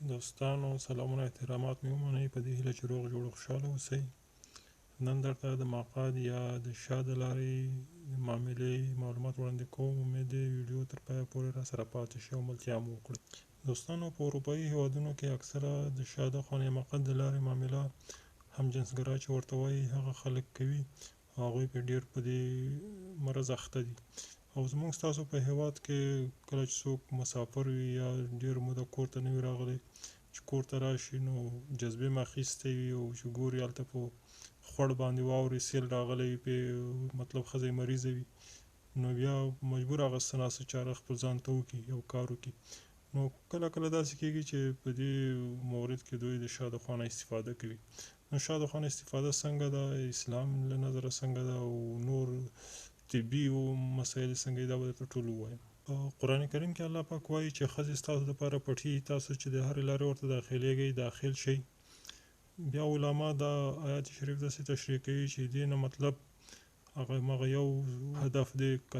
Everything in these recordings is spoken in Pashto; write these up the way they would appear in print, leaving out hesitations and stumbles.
دوستانو سلامونه احترامات مې ومنئ، په دې هیله چې روغ جوړ او خوشحاله اوسئ. نن درته د مقعد یا د شا د لارې د معاملې معلومات وړاندې کوم. امید دی ویډیو تر پایه پورې را سره پاتې شئ او ملتیا مو وکړئ. دوستانو، په اروپایي هیوادونو کې اکثره د شا د خوا یا مقعد د لارې معامله همجنسګرا چې ورته وایي هغه خلک کوي، او هغوی په ډېر په دې مرض اخته دي. او زموږ ستاسو په هیواد کې کله چې څوک مسافر وي یا ډېر موده کور ته نه وي راغلی، چې کور ته راشي نو جذبې مې اخیستی وي، او چې ګوري هلته په خوړ باندې واورې سیل راغلی وي، پې مطلب ښځه یې مریضه وي، نو بیا مجبور هغه څه ناڅه چاره خپل ځان ته وکړي او کار وکړي. نو کله کله داسې کېږي چې په دې مورد کې دوی د شا د خوا نه استفاده کوي. نو شا د خوا نه استفاده څنګه ده، اسلام له نظره څنګه ده، او نور طبي مسایل څنګه دي، دا به درته ټول ووایم. په قرآن کریم کې الله پاک وایي چې ښځې ستاسو دپاره پټي، تاسو چې د هرې لارې ورته داخلېږئ داخل شئ. بیا علما دا آیات شریف داسې تشریح کوي چې دې نه مطلب هغه مغه یو هدف دی، که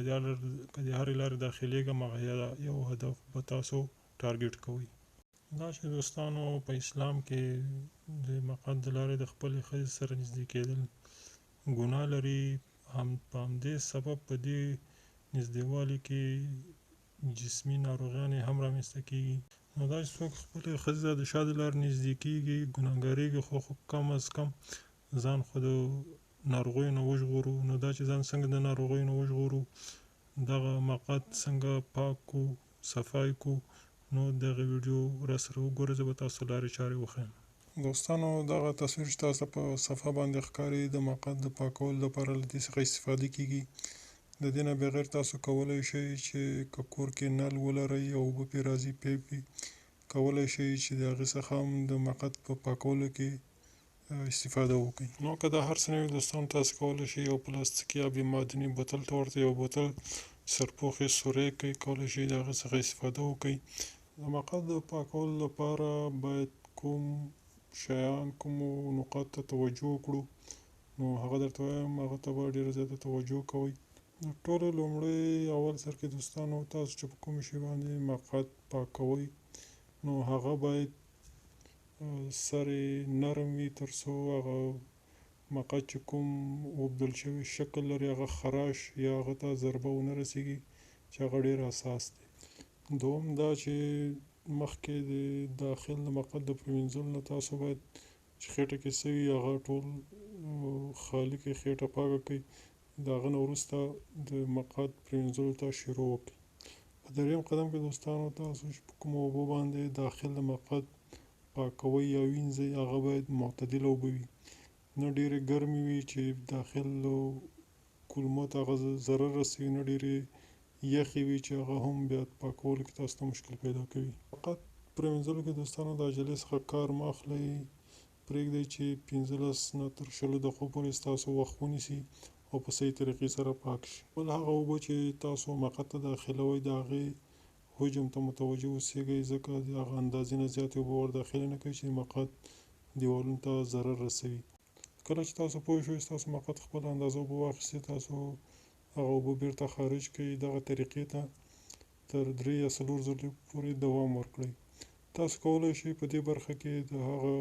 د هرې لارې داخلېږم هغه یو هدف به تاسو ټارګټ کوئ. دا چې دوستانو په اسلام کې د مقعد د لارې د خپلې ښځې سره نږدې کېدل ګناه لري، هم په همدې سبب په دې نږدېوالي کې جسمي ناروغیانې هم رامنځته کېږي. نو دا چې څوک خپلې ښځې ته د شا د لارې نږدې کېږي ګناهګارېږي، خو کم از کم ځان خو د ناروغیو نه وژغورو. نو دا چې ځان څنګه د ناروغیو نه وژغورو، دغه مقعد څنګه پاک کو، صفای کو، نو دغه ویډیو را سره وګورئ، زه به تاسو لارې چارې وښیم. دوستانو، دغه تصویر چې تاسو په صفحه باندې ښکاري د مقعد د پاکولو لپاره له دې څخه استفاده کیږي. د دې نه بغیر تاسو کولی شئ چې که کور کې نل ولرئ او اوبه پرې راځي پیپ وي، کولی شئ چې د هغې څخه هم د مقعد په پاکولو کې استفاده وکړئ. نو که دا هر څه نه وي دوستان، تاسو کولی شئ یو پلاستیکي یا بې معدني بوتل ته ورته یو بوتل سرپوښ یې سوری کوي، کولی شئ د هغې څخه استفاده وکړئ. د مقعد د پاکولو لپاره باید کوم شیان کومو نقاطو ته توجه وکړو، نو هغه درته وایم، هغه ته به ډېره زیاته توجه کوئ. د ټولو لومړی اول سر کې دوستانو، تاسو چې په کوم شي باندې مقعد پاکوئ نو هغه باید سر یې نرم وي، تر څو هغه مقعد چې کوم اوبدل شوی شکل لري هغه خراش یا هغه ته ضربه ونه رسیږي، چې هغه ډېر حساس دی. دوم دا چې مخکې د داخل د مقعد د پرېمنځلو نه تاسو باید چې خېټه کې څه وي هغه ټول خالي کړئ، خېټه پاکه کړئ، د هغه نه وروسته د مقعد پرېمنځلو ته شروع وکړئ. په دریم قدم کې دوستانو، تاسو چې په کومو اوبو باندې داخل د مقعد پاکوئ یا وینځئ هغه باید معتدله اوبه وي، نه ډېرې ګرمې وي چې داخل کولمو ته هغه ضرر رسوي، نه ډېرې یخې وي چې هغه هم بیا پاکولو کې تاسو ته مشکل پیدا کوي. مقعد پرېمنځلو کې دوستانو د عجلې څخه کار مه اخلئ، پرېږدئ چې 15 نه تر 20 دقیقو پورې ستاسو وخت ونیسي او په صحیح طریقې سره پاک شي. بل هغه اوبه چې تاسو مقعد ته داخلوئ د هغې حجم ته متوجه اوسیږئ، ځکه د هغه اندازې نه زیاتې اوبه ور داخلې نه کوي چې مقعد دیوالونو ته ضرر رسوي. کله چې تاسو پوه شئ ستاسو مقعد خپله اندازه اوبه واخیستې، تاسو هغه اوبه بیرته خارج کړئ. دغه طریقې ته تر 3 یا 4 ځلې پورې دوام ورکړئ. تاسو کولی شئ په دې برخه کې د هغه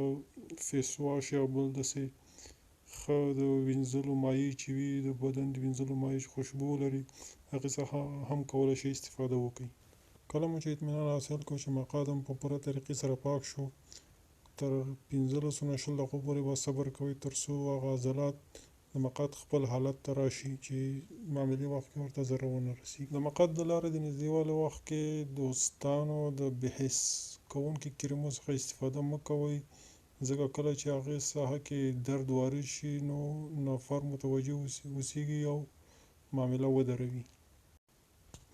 فیس واش یا بل داسې ښه د وینځلو مایع چې وي، د بدن د وینځلو مایع چې خوشبو ولري، هغې څخه هم کولی شئ استفاده وکړئ. کله مو چې اطمینان حاصل کړو چې مقعد هم په پوره طریقې سره پاک شو، تر 15 نه 20 دقیقو پورې به صبر کوئ تر څو هغه عضلات د مقعد خپل حالت ته راشي چې معاملې وخت کې ورته ضرر ونه رسیږي. د مقعد د لارې د نږدېوالي وخت کې دوستانو د بې حس کوونکي کریمو څخه استفاده مه کوئ، ځکه کله چې هغې ساحه کې درد وارد شي نو نفر متوجه اوسیږي او معامله ودروي.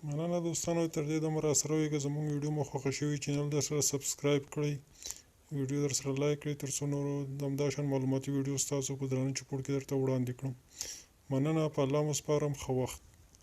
مننه دوستانو، تر دې دمه راسره وئ. که زموږ ویډیو مو خوښه شوې، چینل در سره سبسکرایب کړئ، ویډیو در سره لایک کړئ، تر څو نورو همداشان معلوماتي ویډیو ستاسو په درانه چوپړ کې درته وړاندې کړم. مننه، په الله مو سپارم. ښه وخت.